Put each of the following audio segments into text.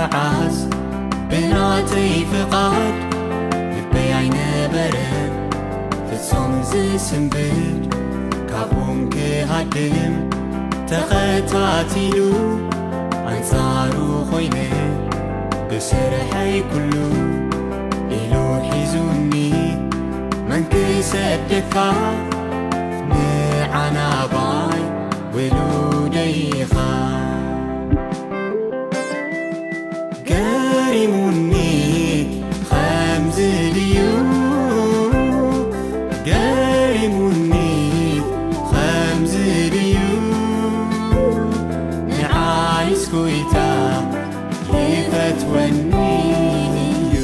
መዓስ ብናተይ ፍቓድ ልበይ ኣይነበረን ፍጹም ዝስንብድ፣ ካብኦም ክሃድም ተኸታቲሉ ኣንጻሩ ኮይነ፣ ብስርሐይ ኩሉ ኢሉ ሒዙኒ፣ መን ክሰደካ ንዓና ባይ ውሉደይ ኢኻ። ገሪሙኒ ኸምዚ ድዩ፣ ገሪሙኒ ኸምዚ ድዩ፣ ንዓይስ ጎይታ ይፈትወኒ እዩ።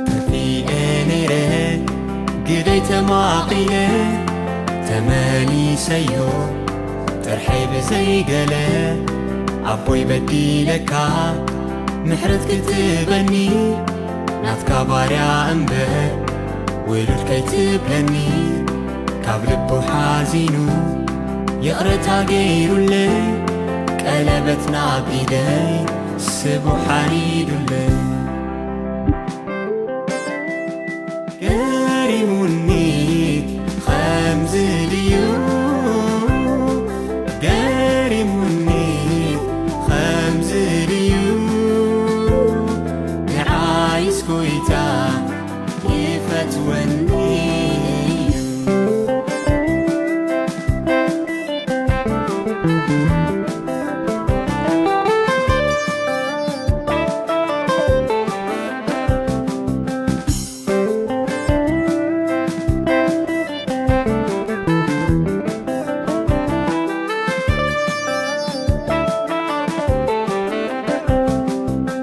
ጠፊኤ ነይረ ግደይ ተማቒለ ተመሊሰዮ ጥርሐይ ብዘይገለ ኣቦይ በዲለካ ምሕረት ክትበኒ ናትካ ባርያ እምበር ውሉድ ከይትብለኒ ካብ ልቡ ሓዚኑ ይቕረታ ገይሩለይ ቀለበት ናብ ኢደይ ስቡ ሓሪዱለይ። ገሪሙኒ ኸምዚ ድዩ፣ ገሪሙኒ ኸምዚ ድዩ፣ ንዓይስ ጎይታ ይፈትወኒ እዩ።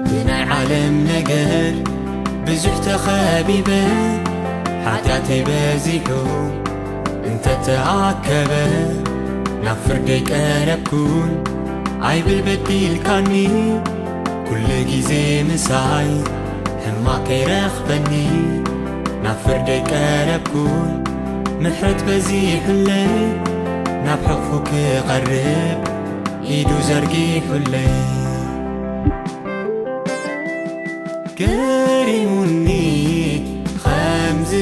ብናይ ዓለም ነገር ብዙሕ ተኸቢበ ሓጢኣተይ በዚሑ እንተተኣከበ ናብ ፍርደይ ቀረብኩን ኣይብል በዲልካኒ ኩሉ ግዜ ምሳይ ሕማቕ ከይረኽበኒ ናብ ፍርደይ ቀረብኩን ምሕረት በዚሑለይ ናብ ሕቕፉ ክቐርብ ኢዱ ዘርጊሑለይ። ገሪሙኒ ኸምዚ